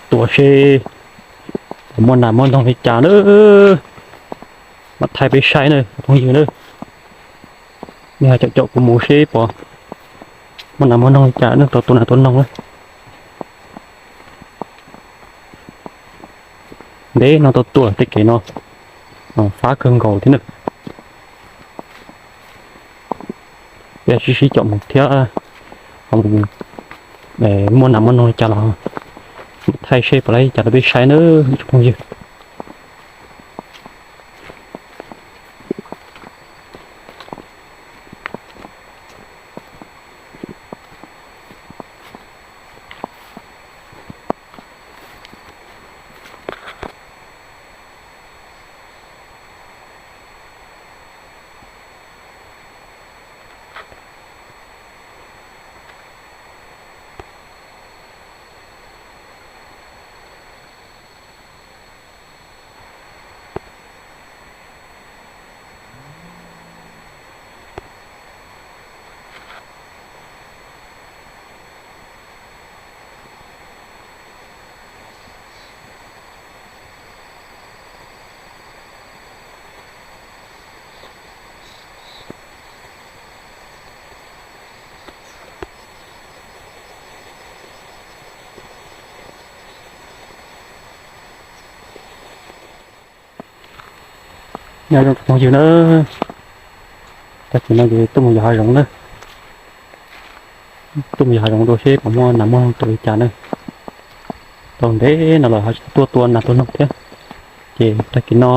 tua seb puas muaj nas muaj noog li cas na. Mam thaij peb saib na phooj ywg na. Nej ho caum caum kuv mus seb puas muaj nas muaj noog li cas na, tau tua nas tua noog na. Ntev no tau tuaj tej kev no fab kawg nkaus thiab na. Peb sib sib caum mus thiab, ho muaj nas muaj noog li cas los thaij seb puas laib li cas rau peb saib na ib tsoom phooj ywg. Nyob zoo tsoom phooj ywg na, tag kis no ces tuaj mus yos hav zoov na, tuaj mus yos hav zoov dua seb puas muaj nas muaj noog tua li cas na. Tau ntev no los ho tsis tuaj tua nas tua noog thiab, ces tag kis no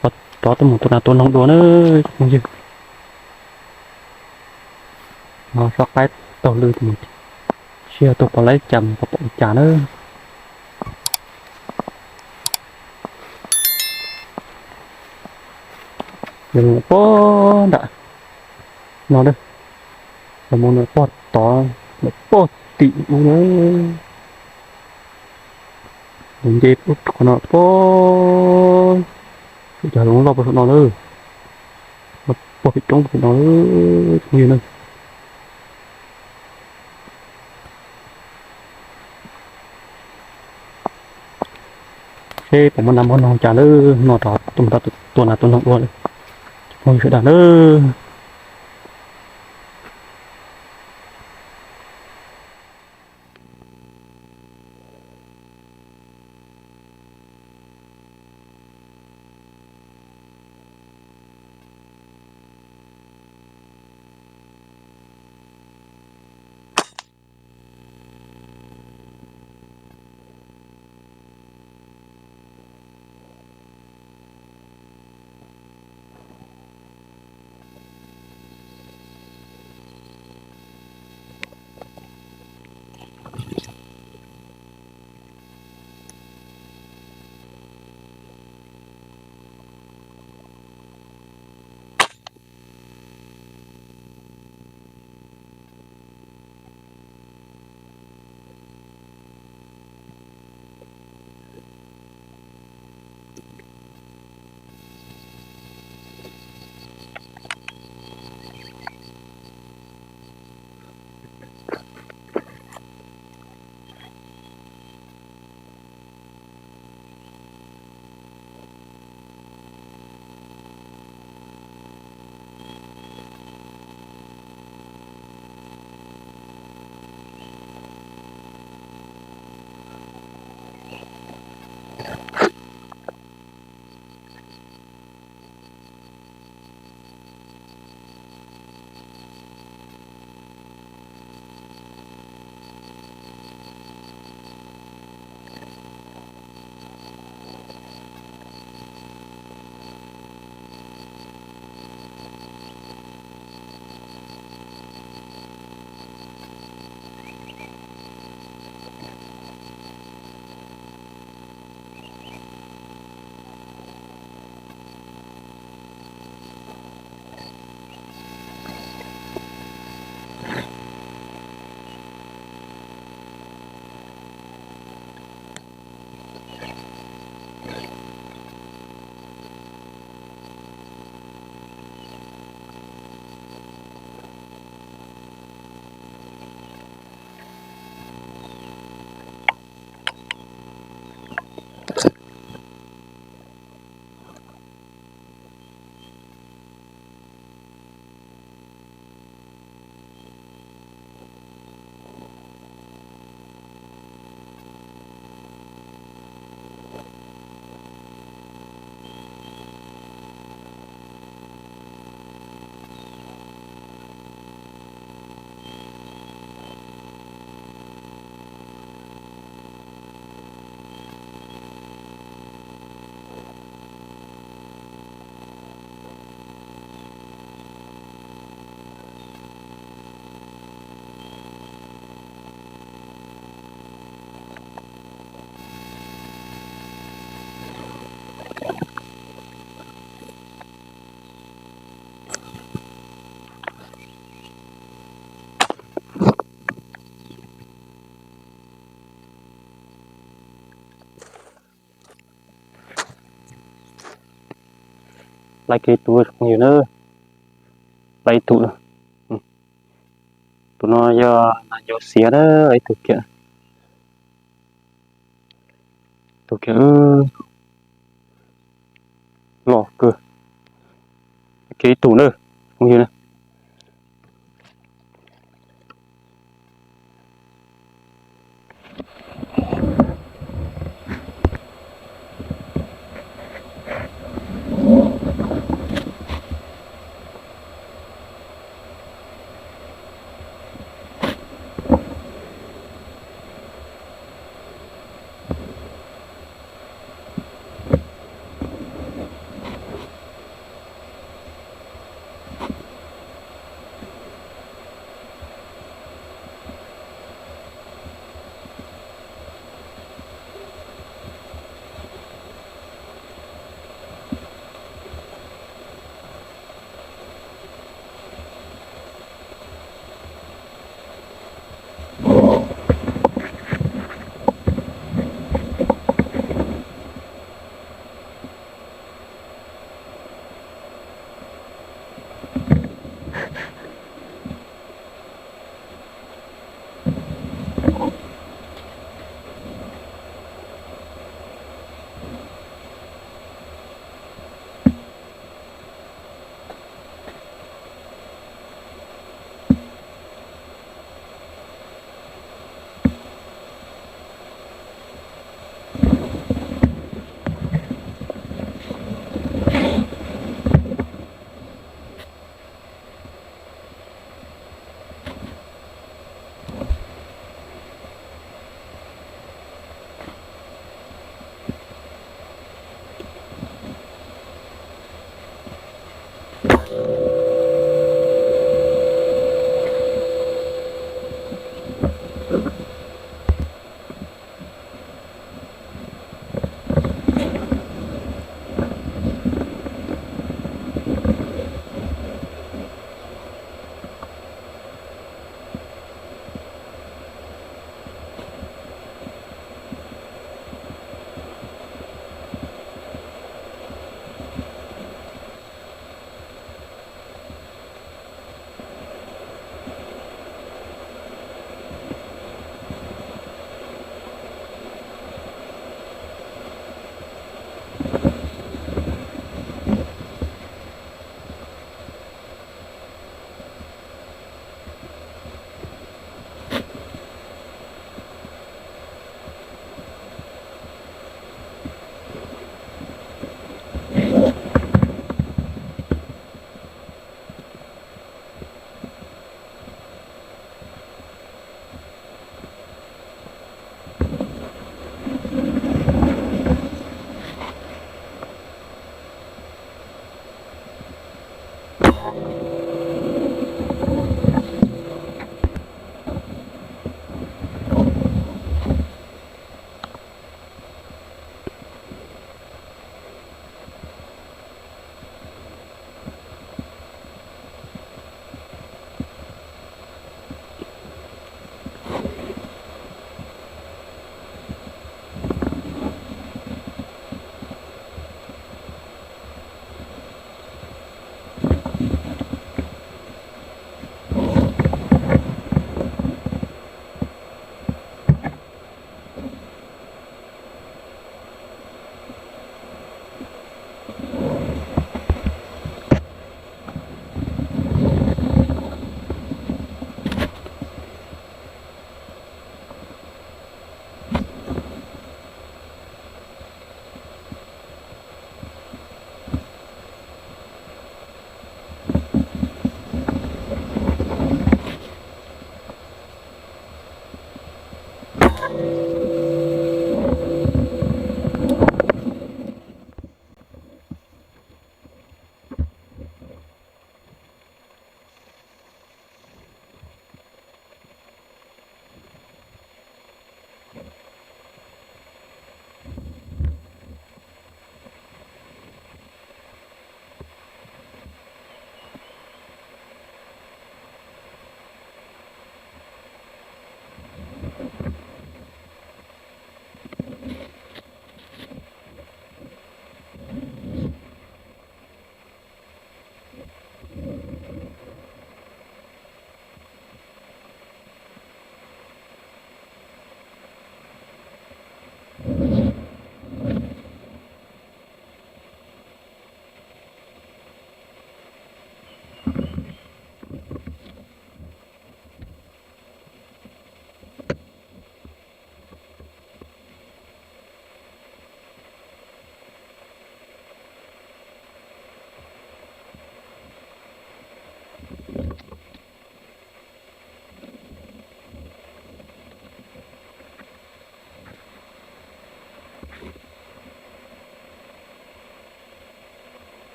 ho rov tuaj mus tua nas tua noog dua na tsoom phooj ywg. Ho soj qaib taug lw mus seb ho tuaj puas laib cas mus puas pom li cas na. Yog mus pog nram no na, yog mus pog tod, pog tim ub na, mus nce ub rau qhov no pog, saum cov hav zoov loj puag saum no na, pog pem roob pem no na. Seb puas muaj nas muaj noog cas lawm no rov tuaj mus tua nas tua noog dua lawm, phooj ywg sawv daws na. Laib kiag ib tug phooj ywg na, laib ib tug na. Tus no yog nas ncuav xiav na, ib tug kiag, tus kiag loj kawg. Kiag ib tug na, phooj ywg na.